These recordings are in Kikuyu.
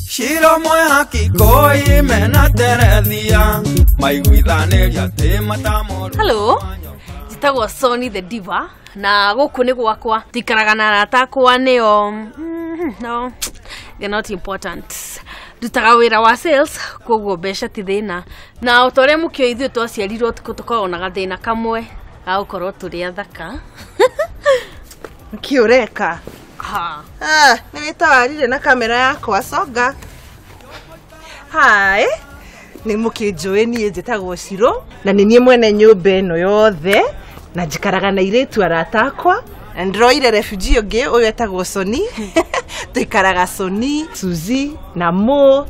Shiro mwehaki koi mena terethia maiguithanĩria atĩ matamoru. Hello, njĩtagwo Sony the Diva na gũkũ nĩ gwakwa. Ndikaraga na arata akwa nĩo no, they're not important. Ndutaga wĩra wa sales koguo mbeca ti thĩna. Na o ta ũrĩa mũkĩoĩ ithuĩ twaciarirwo tũkoragwo na gathĩna kamwe ga gũkorwo tũrĩ athaka. Nĩkĩ ũreka? Ha. Ah, nĩ wĩtawarire na kamera yakwa songa. Hi. Nĩ mũkĩnjũĩ niĩ njĩtagwo Shiro na nĩ niĩ mwene nyũmba ĩno yothe na njikaraga na airĩtu arata akwa. Na ndĩroire refugee ũngĩ ũyũ etagwo Sony. Tũikaraga Sony, Suzy na Mo.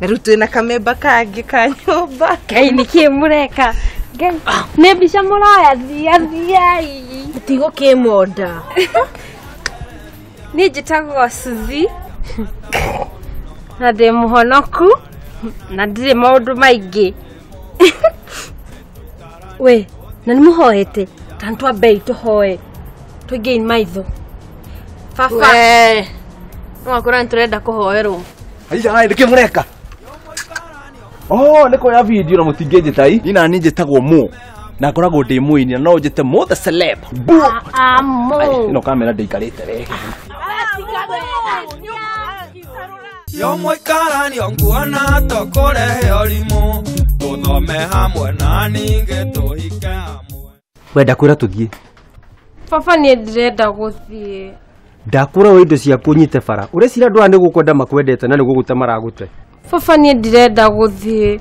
Na rĩu twĩna kamemba kangĩ ka nyũmba. Ngai nĩkĩ mũreka? Ngai nĩ mbica mũroya thiathiai. Tigũkĩmonda. Niĩ njĩtagwo Suzy na ndĩ mũhonoku na ndirĩ maũndũ maingĩ. We, na nĩ mũhoete ta nĩtwambei tũhoe tũingĩi maitho. Baba. We. No akora nĩtũrenda kũhoerwo. Aija nĩ kĩ mũreka? Oh, nĩ kuoya video na mũtingĩnjĩta i. Niĩ nani njĩtagwo Mo. Na ngoragwo ndĩ mũini na no njĩte Mo the celeb. Bu. Mo. Ĩno kamera ndĩikarĩte wega. Yo mũikaranio nguona tũkũrehe ũrimũ tũthome hamwe na ningĩ tũhike hamwe. We ndakwĩra tũthiĩ. Baba niĩ ndĩrenda gũthiĩ. Ndakwĩra woe indo ciaku ũnyite bara. Ũreciria andũ aya nĩ gũkwenda makwendete na nĩ gũgũte maragũte. Baba niĩ ndĩrenda gũthiĩ.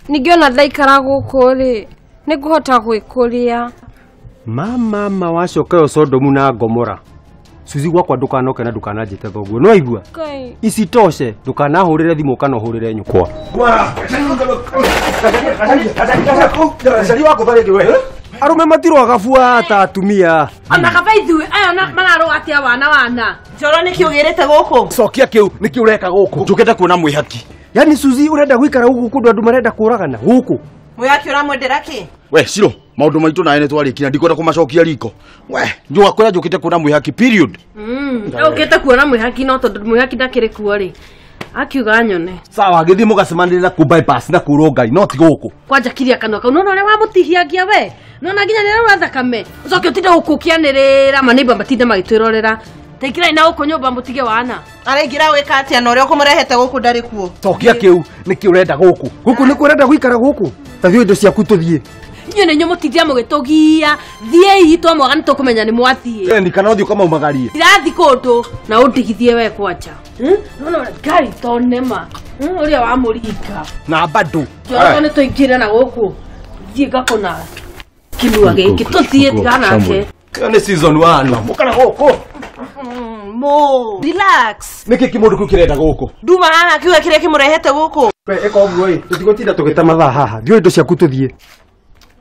Ningĩ ona ndaikara gũkũ rĩ, nĩ ngũhota gwĩkũria. Mama wacoka yo Sodomu na Gomora. Suzy gwakwa ndũkanoke na ndũkananjĩte thoguo. No waigua? Ngai. Isitoshe ndũkanahũrĩre thimũ kana ũhũrĩre nyũkwa. Arũme matirwaga bua ta atumia. Ona kaba ithuĩ aya mararũa atĩa wana wana. Njoro nĩkĩ ũgĩrĩte gũkũ? Cokia kĩu nĩkĩ ũreka gũkũ? Njũkĩte kuona mwĩhaki. Yaani Suzy ũrenda gũikara gũkũ kũndũ andũ marenda kũragana gũkũ? Mwĩhaki ũramwendera kĩ? We Shiro, maũndũ maitũ nawe nĩtwarĩkia ndikwenda kũmacokia riko. We, njũka njũkĩte kuona mwĩhaki period. Ũkĩte kuona mwĩhaki no tondũ mwĩhaki ndakĩrĩ kuo rĩ. Akiuga nyone. Sawa, gĩthiĩ mũgacemanĩria na kũ bypass na kũ Rongai no ti gũkũ. Kwanja kiria kanua kau nona ũrĩa wamũtihiangia we. Nona nginya nĩaraura thakame. Ũcoke ũtinde gũkũ ũkĩanĩrĩra maneighbor matinde magĩtwĩrorera. Taingĩrai na gũkũ nyũmba mũtige wana. Araingĩra gwĩka atĩa na ũrĩa ũkũmũrehete gũkũ ndarĩ kuo? Cokia kĩu nĩkĩ ũrenda gũkũ? Gũkũ nĩkuo ũrenda gũikara gũkũ? Ta thiĩ indo ciaku tũthiĩ. Inyuĩ nĩ inyuĩ mũtindire mũgĩtũgia. Thiĩi twamwaga nĩtũkũmenya nĩ mwathiĩ. Ni kana ũthiĩ ũkamaumagarie. Ndirathiĩ kũndũ na ũndigithie we kwanja. Nona ngari to nĩma. Ũrĩa wamũringa. Na bado. Njoroge nĩtũingĩre na gũkũ. Thiĩ ngakũna kĩnua gĩkĩ tũthiĩ tiganake. Ĩyo nĩ season 1. Mũkana gũkũ. Mo, relax. Nĩkĩ kĩmũndũ kĩu kĩrenda gũkũ? Nduma haha kiuga kĩrĩa kĩmũrehete gũkũ. We ĩka ũguo ĩ, tũtigũtinda tũgĩte mathaa haha. Thiĩ indo ciaku tũthiĩ.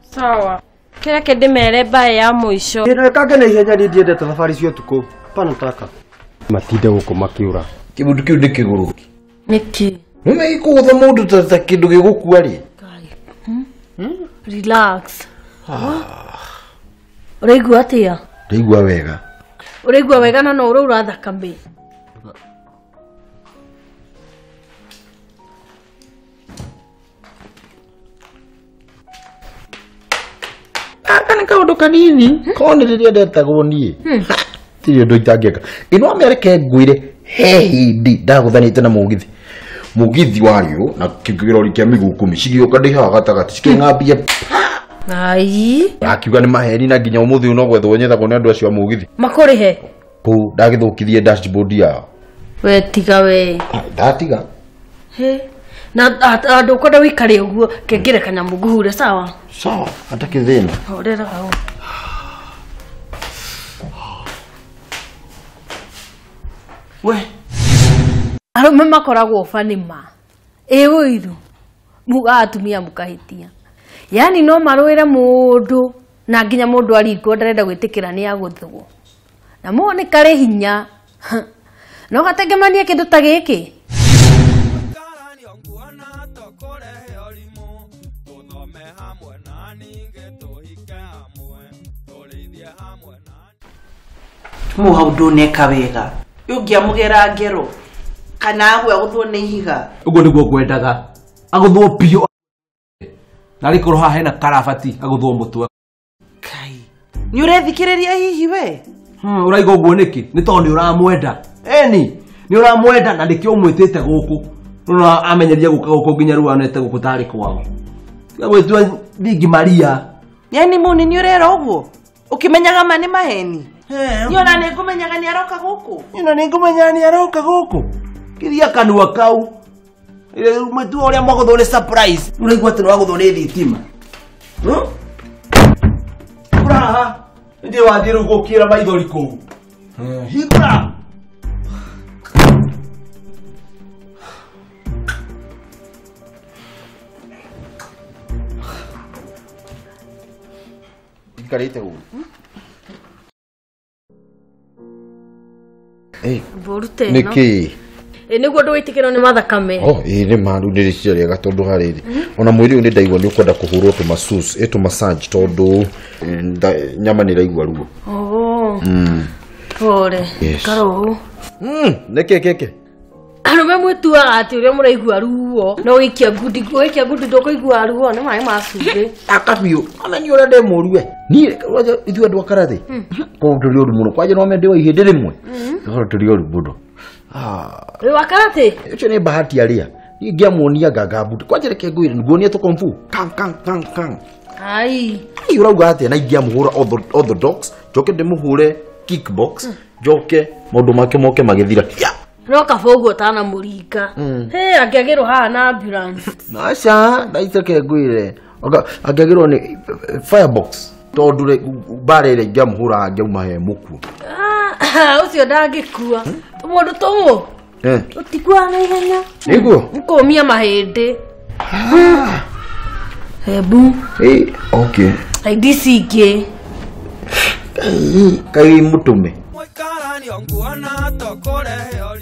Sawa. Kĩreke ndĩmere mbae ya mũico. Ĩno ĩkange na ihenya niĩ ndiendete thabarĩ cia ũtukũ. Pana taka. Matinde gũkũ makĩũra. Kĩmũndũ kĩu nĩ kĩgũrũki. Nĩkĩ? Nĩũĩ gĩkũgũtha mũndũ ta kĩndũ gĩgũkua rĩ. Relax. Ũraigua atĩa? Ndaigua wega. Ũraigua wega na no ũraura thakame. Aka nĩ kaũndũ kanini korwo nĩ rĩrĩa ndetagwo niĩ tirĩ ũndũ itangĩka. Ĩno amĩareke ngwĩre he hĩndĩ ndagũthanĩte na mũgithi. Mũgithi warĩ ũũ na kĩrori kĩa mĩguu 10 cigĩũka ndĩ haha gatagatĩ cikĩng'ambia. Ai. Akiuga nĩ maheni na nginya ũmũthĩ ũyũ no gwethwo nyethagwo nĩ andũ acio a mũgithi. Makũrĩhe? Kũu ndagĩthũkithie dashboard yao. We tiga we. Ndatiga. He. Na andũ ũkwenda wĩikare ũguo kengere kanyamũ ngũhure sawa? Sawa, hatakĩ thĩna. Horera hau. We. Arũme makoragwo banĩ ma. Ĩ ũiru. Muga atumia mũkahĩtia. Yaani no marũĩre mũndũ na nginya mũndũ aringwo ndarenda gwĩtĩkĩra nĩ agũthwo. Na mo nĩ karĩ hinya. No gatengemanie kĩndũ ta gĩkĩ. Mo hau ndũneka wega. Ũngĩamũgera ngero. Kana agwe aguthwo nĩ ihiga. Ũguo nĩguo ngwendaga. Aguthwo biũ. Na rĩkorwo haha hena karabati aguthwo mũtwe. Kai. Nĩ ũrethikĩrĩria hihi we? Ũraiga ũguo nĩkĩ? Nĩ tondũ nĩ ũramwenda. Eni, nĩ ũramwenda na nĩkĩo ũmwĩtĩte gũkũ. Nĩ amenyeria gũka gũkũ nginya rĩu onete gũkũ tarĩ kwao. Tiga gwĩtua Thingi Maria. Yani muni nĩ ũrera ũguo? Ũkĩmenyaga ma nĩ maheni. Niĩ ona nĩ ngũmenyaga nĩ aroka gũkũ. Niĩ ona nĩ ngũmenyaga nĩ aroka gũkũ. Kiria kanua kau. Mwĩtua ũrĩa mwagũthwo nĩ surprise. Ũraigua atĩ nĩ wagũthwo nĩ thitima. Hingũra haha. Nĩ wathiĩ rĩu gũkĩra maithori kũu. Hingũra. Ikarĩte ũguo. Mborute ĩno. Nĩkĩ? Nĩguo ndũgĩtĩkĩrwo nĩ mathakame. Oh, ĩĩ nĩ ma rĩu nĩ rĩciria rĩega tondũ harĩrĩ. Ona mwĩrĩ ũyũ nĩ ndaigua nĩ ũkwenda kũhũrwo tũ masseuse, tũ massage tondũ nyama nĩ iraigua ruo. Oh. Pole. Karo. Nĩkĩ kĩkĩ? Arũme mwĩtuaga atĩ ũrĩa mũraigua ruo no wĩikia ngundi ndũkũigua ruo nĩ maĩ ma cumbĩ. Aka biũ. Ona niĩ ũrĩa ndĩ mũru we. Niĩ ithuĩ andũ a karathĩ. Koguo tũrĩ ũru mũno. Kwanja no mende wa ihĩndĩ rĩmwe. Koguo tũrĩ ũru mũno. Rĩu wa karate? Ũcio nĩ bahati arĩa. Niĩ ngĩamuonia nganga kwanja reke ngwĩre nguonie tũ kung fu. Kang kang kang kang. Ai. Ai ũrauga atĩa na ingĩamũhũra orthodox, njoke ndĩmũhũre kickbox, njoke maũndũ make moke magĩthira. No kaba ũguo ũtanamũringa. Hĩ angĩagĩrwo haha na ambulance. Aca, ndaiteke ngwĩre. Angĩagĩrwo nĩ firebox tondũ mbara ĩrĩa ingĩamũhũra angĩauma he mũkuo. Ũcio ndangĩkua. Mũndũ tũmũ. Ũtikuaga na ihenya. Nĩguo? Nĩkũmia mahĩndĩ. Hebu. Okay. ID ingĩ. Kai mũtũme. Mũikaranio nguona tũkũrehe.